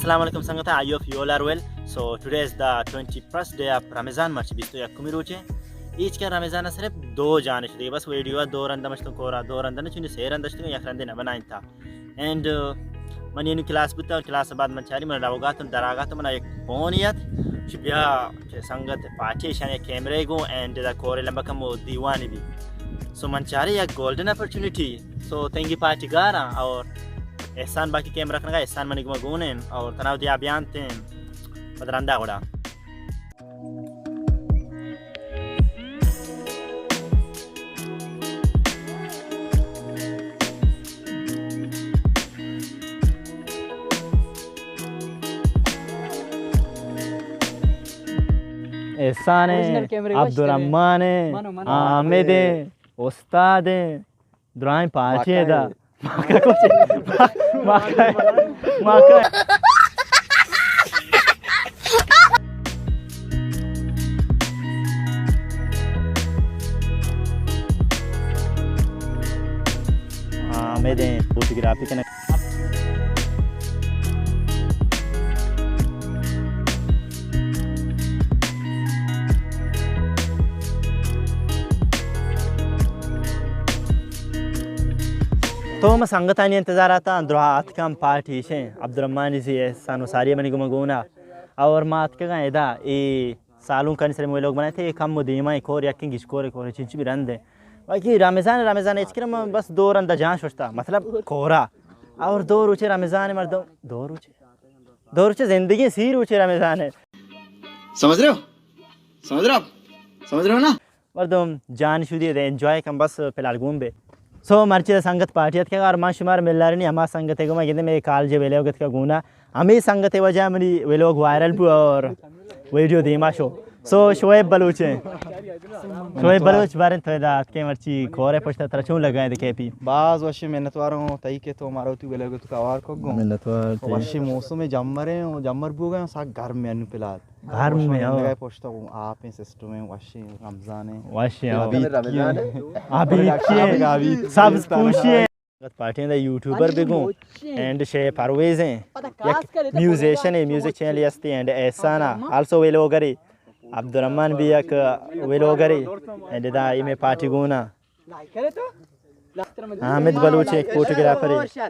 السلام علیکم سنگتاں، I hope you all are well. So today is the twenty first day of Ramazan، مرچی بیست و یکمی روچے. ایچ کہ رمضان صرف دو جان شدی، بس ویڈیو دو رند مشتوں کورا، دو رند نہ چونی سے رند شتگاں، یک رندے نہ بنائیں تا. اینڈ من اینو کلاس بوتا اور کلاس بعد من چاری من روگاتم دراگاتم، من یک فون یت، چ بیا چہ سنگت پارٹی شان یک کیمرے گوں اینڈ دا کورے لمبا کم و دیوانی بی. سو من چاری یک گولڈن اپرچونیٹی. سو تنگی پارٹی گاراں اور احسان باقی کیمرہ کنگا، احسان منی گما گونے اور تناو دیا بیانتے پد رندا گڑا. احسان ایں، اوریجنل کیمرے وش عبدالرحمن ایں، منو، منو. حامد ایں، استاد ایں، درائیں پارٹی ایں دا. ماکا کچھ، ماکا، ماکا. حامد ایں، فوٹوگرافی کنگ. تو ما سنگتانی انتظار آتا، درا آتکم پارٹی شیں، عبدالرحمن زی احسان وساری منی گما گونا. اور ما آتکگاں ادا، اے سالونکانی سر ویلوگ بنائے تھے، کم و دیما کور یکیں گیش کور کور چنچ بھی رند ہے. باقی رمضان، رمضان اچ کرم بس دو رند جان ششتا، مطلب کورا. اور دو روچے رمضان مردم، دو روچے، دو روچے زندگی سی روچے رمضان ہے. سمجھ رہے ہو؟ سمجھ رہے ہو آپ؟ سمجھ رہے ہو نا؟ مردم جان شودی دے انجوائے کن بس فی الحال گون بے. سو مرچی سنگت پارٹی اتکا اور ما شمار ملارنی ہما سنگت گما گندے میں کالج ویلوگ اتکا گونا. ہمیں سنگت وجہ منی ویلوگ وائرل بو اور ویڈیو دیما شو. سو شعیب بلوچ ہیں. شعیب بلوچ بارے تو دا اتکے مرچی کورے پشتا ترا چون لگا ہے دکے پی؟ باز وشی منتوار ہوں تئی کہ تو مارا وتی ویلوگ تو کوار کو گو. منتوار تئی. وشی موسم جمر ہیں، جمر بو گئے سا گرم میں انو پلات. گرم میں، ہو. نگاہ پشتا ہوں، آپ ہیں سسٹم ہیں، وشی رمضان ہیں. وشی، ہو. ابھی رمضان ہے. ابھی کی ہے؟ ابھی سبز پوشی ہے. پارٹی دا یوٹیوبر بگوں اینڈ شے پرویز ہیں، یک میوزیشن ہے، میوزک چینل ہستی اینڈ احسان آلسو ویلوگر ہے، عبدالرحمن بھی یک ویلوگر ہے اینڈ دا ایمے پارٹی گونا. حامد بلوچ ایک فوٹوگرافر ہے.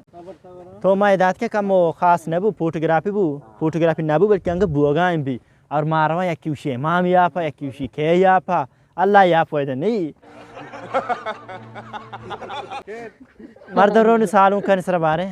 تو ما ادات کے کم خاص نہ بو، فوٹوگرافی بو، فوٹوگرافی نہ بو بلکہ انگ بوگا بھی. اور ماروا یک کیوشی امام یاپا، یک کیوشی کے یاپا، اللہ یاپ ویدے نہیں. مردم رونی سالونکانی سر بارے.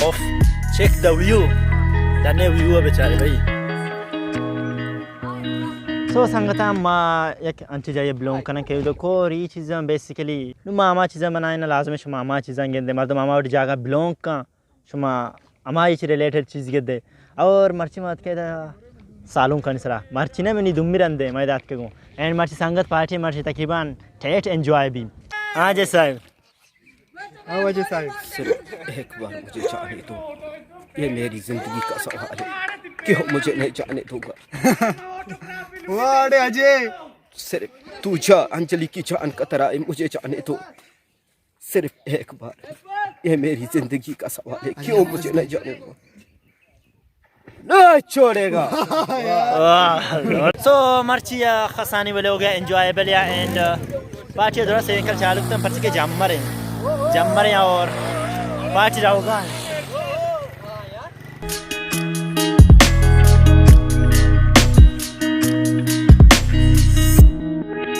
اوف، چیک دا ویو. دنے ویو بچارے بھائی. سو سنگتاں، ما یک انچیں جاہے بلونگ کناں کہ اود کور ای چیزاں بیسیکلی، نو ما ہما چیزاں بنائیں، لازم شما ہما چیزاں گندے، مردم ہما وڑ جاگہ بلونگ کن، شما ہما ایچ ریلیٹڈ چیز گندے. اور مرچی ما اتکے دا سالونکانی سرا، مرچی نہ منی دومی رندے ما اتکگوں. اینڈ مرچی سنگت پارٹی مرچی تقریباً ٹیٹ انجوائے بی. ہاں جی صاحب. ہاں واجہ صاحب. صرف ایک بار مجھے جانے دو، یہ میری زندگی کا سوال ہے، کیوں مجھے نہیں جانے دوں گا؟ واہ، اڑے اجے. صرف تو جا، انجلی کی جان کا ترا ہے، مجھے جانے دو. صرف ایک بار، یہ میری زندگی کا سوال ہے، کیوں مجھے نہیں جانے دوں گا؟ نہ چھوڑے گا. واہ. سو مرچی آ خسانی ویلوگ انجوائیبل یا اینڈ پارٹی درست انکل چالو کتن پرچہ کہ جمر ہیں، جمر ہیں اور پارٹی رہوگا.